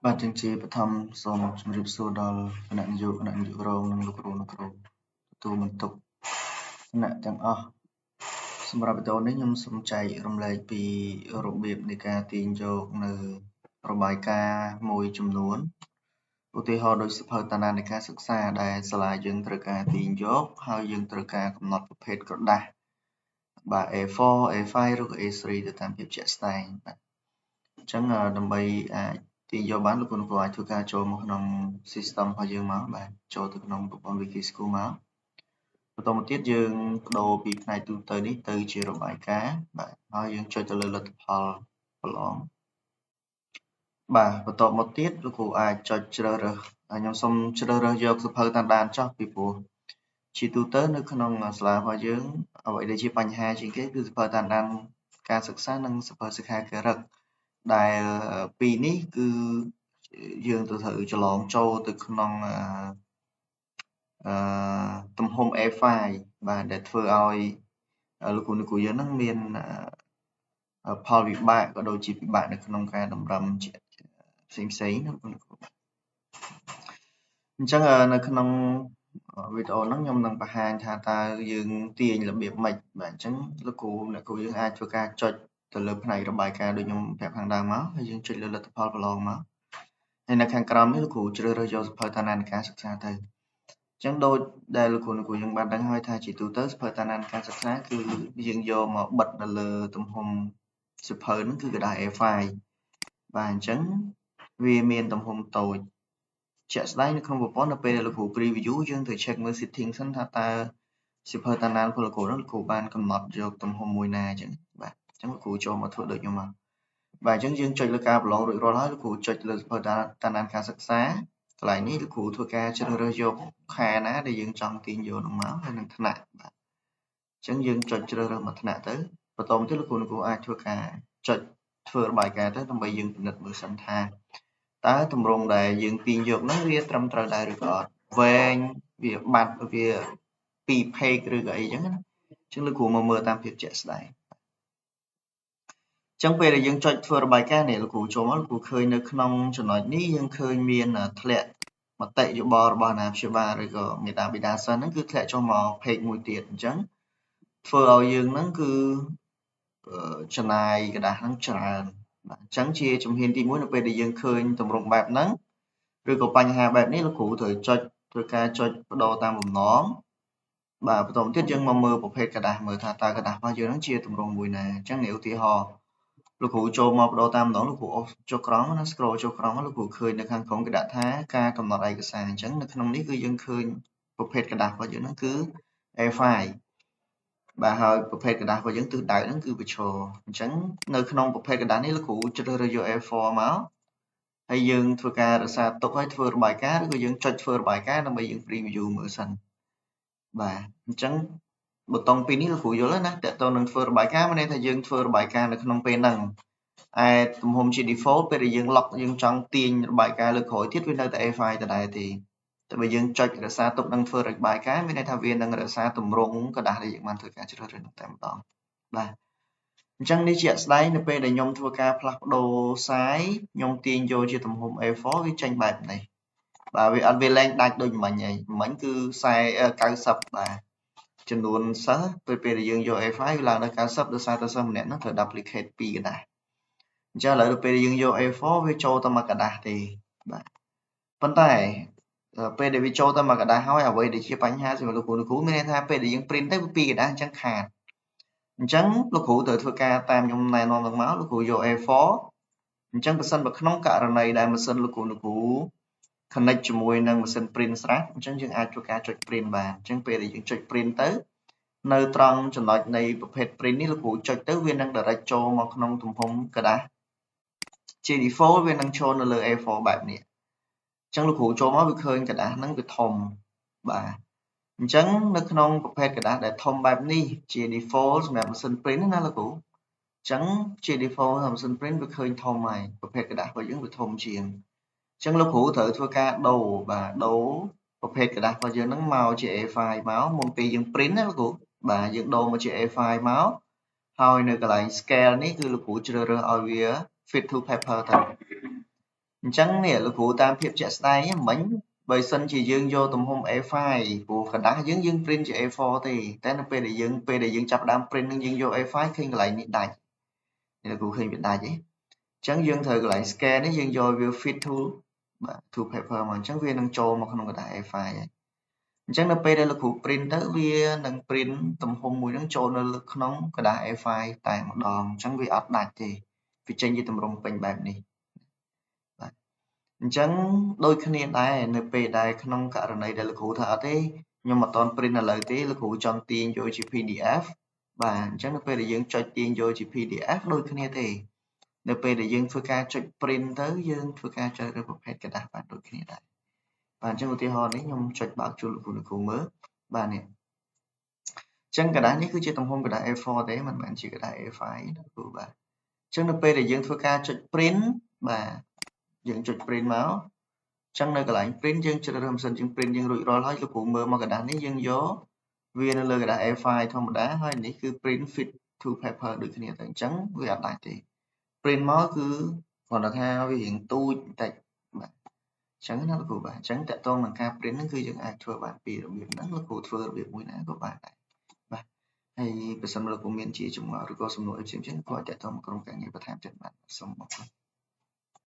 បាទជាងជាបឋមសូមជម្រាបសួរដល់គណៈនាយកគណៈនាយករងនិងលោកគ្រូអ្នកគ្រូទទួលបន្ទុកគណៈទាំងអស់សម្រាប់វីដេអូនេះខ្ញុំសូមចែករំលែកពីរបៀបនៃការទាញយកនៅរបាយការណ៍មួយចំនួនឧទាហរណ៍ដូចសៀវភៅតារានៃការសិក្សាដែលសាលាយើងត្រូវការទាញយកហើយយើងត្រូវការកំណត់ប្រភេទក្រដាសបាទ A4 A5 ឬក៏ A3 ទៅតាមភាពជាក់ស្ដែងបាទអញ្ចឹងដើម្បីអាចទាញយកបានលោកគ្រូអាចធ្វើការចូលមកក្នុង system របស់យើងមកបាទចូលទៅក្នុងប្រព័ន្ធ Wiki School មកបន្តមកទៀតយើងបដូរពីផ្នែកទូទៅនេះទៅជារបាយការណ៍បាទហើយយើងចុចទៅលើលទ្ធផលប្រឡងបាទបន្តមកទៀតលោកគ្រូអាចចុចជ្រើសរើសខ្ញុំសូមជ្រើសរើសយកសៀវភៅតាមដានចោះពីព្រោះជាទូទៅនៅក្នុងសាលារបស់យើងអ្វីដែលជាបញ្ហាជាងគេគឺសៀវភៅតាមដានការសិក្សានិងសៀវភៅសិក្ខាការិកដែលពីរនេះគឺយើងទៅត្រូវច្រឡងចូលទៅក្នុងអឺទំហំ A5 បាទដែលធ្វើឲ្យលោកគ្រូអ្នកគ្រូយើងនឹងមានផលវិបាកក៏ដូចជាពិបាកនៅក្នុងការតម្រឹមជាផ្សេងផ្សេងណាលោកគ្រូអញ្ចឹងនៅក្នុងវីដេអូហ្នឹងខ្ញុំនឹងបង្ហាញថាតើយើងទាញរបៀបម៉េចបាទអញ្ចឹងលោកគ្រូអ្នកគ្រូយើងអាចធ្វើការចុចទៅលើផ្នែករបាយការណ៍ដូចខ្ញុំប្រាប់ខាងដើមមកហើយយើងចុចលើលទ្ធផលប្រឡងមកហើយនៅខាងក្រោមនេះលោកគ្រូជ្រើសរើសយកសៀវភៅតាមដានការសិក្សាទៅអញ្ចឹងដូចដែលលោកគ្រូអ្នកគ្រូយើងបានដឹងហើយថាជាទូទៅសៀវភៅតាមដានការសិក្សាគឺយើងយកមកបិទនៅលើទំហំសៀវភៅហ្នឹងគឺក្រដាស A5 បាទអញ្ចឹងវាមានទំហំតូចជាក់ស្ដែងនៅក្នុងប្រព័ន្ធនៅពេលដែលលោកគ្រូ preview យើងត្រូវ check មើល setting សិនថាតើសៀវភៅតាមដានពលគ្រូនោះលោកគ្រូបានកំណត់យកទំហំមួយណាអញ្ចឹងបាទអញ្ចឹងលោកគ្រូចូលមកធ្វើដូចខ្ញុំមកបាទអញ្ចឹងយើងចុចលើការប្រឡងរួចរាល់ហើយលោកគ្រូចុចលើសៀវភៅតាមដានការសិក្សាកន្លែងនេះលោកគ្រូធ្វើការជ្រើសរើសយកខែណាដែលយើងចង់ទាញយកនឹងមកហើយនឹងថ្នាក់បាទអញ្ចឹងយើងចុចជ្រើសរើសមួយថ្នាក់ទៅបន្តមកទៀតលោកគ្រូលោកគ្រូអាចធ្វើការចុចធ្វើរបាយការណ៍ទៅដើម្បីយើងពិនិត្យមើលសិនថាតើទម្រង់ដែលយើងទាញយកហ្នឹងវាត្រឹមត្រូវដែរឬក៏អត់វែងវាបាត់វាពីរ page ឬក៏អីចឹងណាអញ្ចឹងលោកគ្រូមកមើលតាមភាពជាក់ស្ដែងអញ្ចឹងពេលដែលយើងចុចធ្វើរបាយការណ៍នេះលោកគ្រូចូលមកលោកគ្រូឃើញនៅក្នុងចំណុចនេះយើងឃើញមានធ្លាក់មតិយោបល់របស់អាណាព្យាបាលឬក៏មេដាបិតាសិស្សហ្នឹងគឺធ្លាក់ចុះមក page មួយទៀតអញ្ចឹងធ្វើឲ្យយើងហ្នឹងគឺចំណាយក្រដាសហ្នឹងច្រើនបាទអញ្ចឹងជាជំហានទី1នៅពេលដែលយើងឃើញទម្រង់បែបហ្នឹងឬក៏បញ្ហាបែបនេះលោកគ្រូត្រូវចុចធ្វើការចុចបដូរតាមបំណងបាទបន្តមកទៀតយើងមកមើលប្រភេទក្រដាសមើលថាតើក្រដាសរបស់យើងហ្នឹងជាទម្រង់មួយណាអញ្ចឹងនេះឧទាហរណ៍លោកគ្រូចូលមកបដូរតាមម្ដងលោកគ្រូអូសចុះក្រោមណា scroll ចុះក្រោមលោកគ្រូឃើញនៅខាងក្រោមគេដាក់ថាការកំណត់ឯកសារអញ្ចឹងនៅក្នុងនេះគឺយើងឃើញប្រភេទក្រដាសរបស់យើងហ្នឹងគឺ A5 បាទហើយប្រភេទក្រដាសរបស់យើងទិសដៅហ្នឹងគឺប្រឈរអញ្ចឹងនៅក្នុងប្រភេទក្រដាសនេះលោកគ្រូជ្រើសរើសយក A4 មកហើយយើងធ្វើការរក្សាទុកហើយធ្វើរបាយការណ៍ឬក៏យើងចុចធ្វើរបាយការណ៍ដើម្បីយើង preview មើលសិនបាទអញ្ចឹងប៊ូតុងពីរនេះលោកគ្រូយល់ណាតើតើនឹងធ្វើរបាយការណ៍មានន័យថាយើងធ្វើរបាយការណ៍នៅក្នុងពេលហ្នឹងឯទំហំជា default ពេលដែលយើង lock យើងចង់ទាញរបាយការណ៍លើក្រោយទៀតវានៅតែ A5 ដដែលទេតែបើយើងចុចរក្សាទុកនឹងធ្វើរបាយការណ៍មានន័យថាវានឹងរក្សាទម្រង់ក្រដាសដែលយើងបានធ្វើការជ្រើសរើសនោះតែម្ដងបាទអញ្ចឹងនេះជាក់ស្ដែងនៅពេលដែលខ្ញុំធ្វើការផ្លាស់ប្ដូរ size ខ្ញុំទាញយកជាទំហំ A4 វាចេញបែបនេះបាទវាអត់វាលែងដាច់ដូចមិញហើយមិញគឺ40 90បាទចំនួនសិស្សពេលពេលដែលយើងយក A5 វាឡើងដល់90ដោយសារតែសិស្សម្នាក់ហ្នឹងត្រូវ duplicate 2ក្រដាសអញ្ចឹងឥឡូវពេលយើងយក A4 វាចូលតែមួយក្រដាសទេបាទប៉ុន្តែពេលដែលវាចូលទៅមួយក្រដាសហើយអ្វីដែលជាបញ្ហាសម្រាប់លោកគ្រូលោកគ្រូមានន័យថាពេលដែលយើង print ទៅវាពីរក្រដាសអញ្ចឹងខាតអញ្ចឹងលោកគ្រូត្រូវធ្វើការតាមខ្ញុំណែនាំនឹងមកលោកគ្រូយក A4 អញ្ចឹងបើសិនបើក្នុងករណីដែលម៉ាស៊ីនលោកគ្រូលោកគ្រូ connect ជាមួយនឹងម៉ាស៊ីន print ស្រាប់អញ្ចឹងយើងអាចធ្វើការចុច print បានអញ្ចឹងពេលដែលយើងចុច print ទៅនៅត្រង់ចំណុចនៃប្រភេទ print នេះលោកគ្រូចុចទៅវានឹង direct ចូលមកក្នុងទំហំក្រដាសជា default វានឹងចូលនៅលើ A4 បែបនេះអញ្ចឹងលោកគ្រូចូលមកវាឃើញក្រដាសហ្នឹងវាធំបាទអញ្ចឹងនៅក្នុងប្រភេទក្រដាសដែលធំបែបនេះជា default សម្រាប់ម៉ាស៊ីន print ណាលោកគ្រូអញ្ចឹងជា default សម្រាប់ម៉ាស៊ីន print វាឃើញធំហើយប្រភេទក្រដាសរបស់យើងវាធំជាងអញ្ចឹងលោកគ្រូត្រូវធ្វើការដូរបាទដូរប្រភេទក្រដាសរបស់យើងហ្នឹងមកជា A5 មកមុនពេលយើង print ណាលោកគ្រូបាទយើងដូរមកជា A5 មកហើយនៅកន្លែង scale នេះគឺលោកគ្រូជ្រើសរើសឲ្យវា fit to paper ទៅ អ អញ្ចឹងនេះលោកគ្រូតាមភាពជាក់ស្ដែងមិញ បើសិនជាយើងយកទំហំ A5 ព្រោះក្រដាសយើងយើង print ជា A4 ទេ តែនៅពេលដែលយើងចាប់ផ្ដើម print នឹងយើងយក A5 ឃើញកន្លែងនេះដាច់ នេះលោកគ្រូឃើញវាដាច់ទេ។ អញ្ចឹងយើងត្រូវកន្លែង scan នេះ យើងយកវា fit to បាទ to paper មក អញ្ចឹងវានឹងចូលមកក្នុងក្រដាស A5 ហើយ។ អញ្ចឹងនៅពេលដែលលោកគ្រូ print ទៅ វានឹង print ទំហំមួយនឹងចូលនៅក្នុងក្រដាស A5 តែម្ដង អញ្ចឹងវាអត់ដាច់ទេ វាចេញជាទម្រង់ពេញបែបនេះ បាទ។ អញ្ចឹងដូចគ្នាដែរ នៅពេលដែលក្នុងករណីដែលលោកគ្រូថាអត់ទេ ខ្ញុំអត់ទាន់ print ឥឡូវទេ លោកគ្រូចង់ទាញយកជា PDF បាទ។ អញ្ចឹងនៅពេលដែលយើងចុចទាញយកជា PDF ដូចគ្នាទេ នៅពេលដែលយើងធ្វើការចុច print ទៅ យើងធ្វើការចុចរើសប្រភេទក្រដាសបានដូចគ្នាដែរ បាទ។ អញ្ចឹងឧទាហរណ៍នេះខ្ញុំចុចបើកជូនលោកគ្រូលោកគ្រូមើល បាទ នេះ អញ្ចឹងក្រដាសនេះគឺជាទំហំក្រដាស A4 ទេ មិនមែនជាក្រដាស A5 ណាគ្រូ បាទ។ អញ្ចឹងនៅពេលដែលយើងធ្វើការចុច print បាទ យើងចុច print មក អញ្ចឹងនៅកន្លែង print យើងជ្រើសរើសម៉ាស៊ីនយើង print យើងរួចរាល់ហើយ លោកគ្រូមើលមកក្រដាសនេះ យើងយកវានៅលើក្រដាស A5 ធម្មតា ហើយនេះគឺ print fit to paper ដូចគ្នាទៅ អញ្ចឹងវាអត់ដាច់ទេ print មកគឺគ្រាន់តែថាវារៀងទូចបន្តិច បាទ អញ្ចឹងណាលោកគ្រូ បាទ។ អញ្ចឹងតកតងនឹងការ print ហ្នឹងគឺយើងអាចធ្វើបានពីររបៀបហ្នឹង លោកគ្រូធ្វើរបៀបមួយណាក៏បានដែរ បាទ។ ហើយបើសិនលោកគ្រូមានជាចម្ងល់ឬក៏សំណួរអីផ្សេងៗ ក៏អាចតកតងមកក្រុមការងារបន្ថែមទៀតបាន។ សូមអរគុណ។